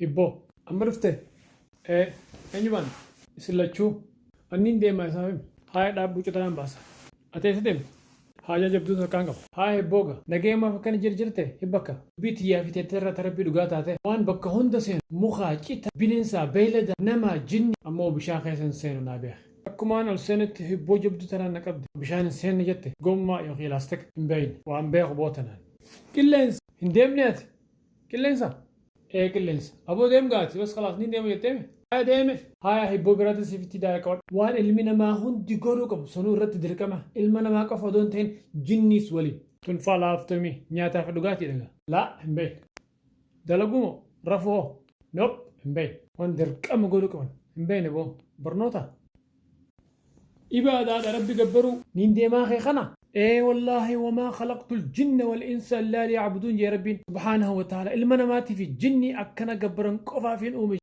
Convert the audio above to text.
Hibboo. Amma dhufte? Ee. Eenyu baana? Isin lachuu. Anniin deemaa isaaf himi. Haaya dhaabbuu citanaan baasa. Ati eessa deemta? Haajaa jabduu takkaan qaba. Haaya hibboo ga. Nagayumaaf akkana jirjirte? Hibbakka. Dubbii tiyyaa fi teette irraa ta Rabbii dhugaa taate. Waan bakka hunda seenu, mukaa, cita, bineensaa, beeylada, namaa, jinni. Ammoo bishaan keessa hin seenu naa beeki. Akkumaan ol seenetti hibboo jabduu tanaan na qabde. Bishaan hin seenne jette? Gommaa yookiin laastika? Hin beeyne. Waan beeku boo tanaan. Qilleensa! Hin deemnee ati? Qilleensa? Ee qilleensa. Aboo deem gaa ati bas khalaas niin deema jetteemi? Haya deeme. Haya hibboo biraatiin siif itti daaya qabadhu. Waan ilmi namaa hundi godhuu qabu sanuu irratti dirqama ilma namaa qofa odoo hin ta'in jinniis waliin. Tun faa laaftuumi nyaataa fi dhugaatiidha gaa. Laa hin beeyne. Dalaguu moo? Rafuu hoo? Nope hin beeyne. Waan dirqama godhuu qaban hin beeyne boo. Barnoota? Ibaadaadha Rabbi gabbaruu. Niin deemaa kee kana? Ee wallaahi wamaa khalaqtul jinna wal insa illaa liya'buduun jee Rabbiin subhaanahu wa ta'ala ilma namaatii fi jinnii akkana gabbaran qofaafiin uume.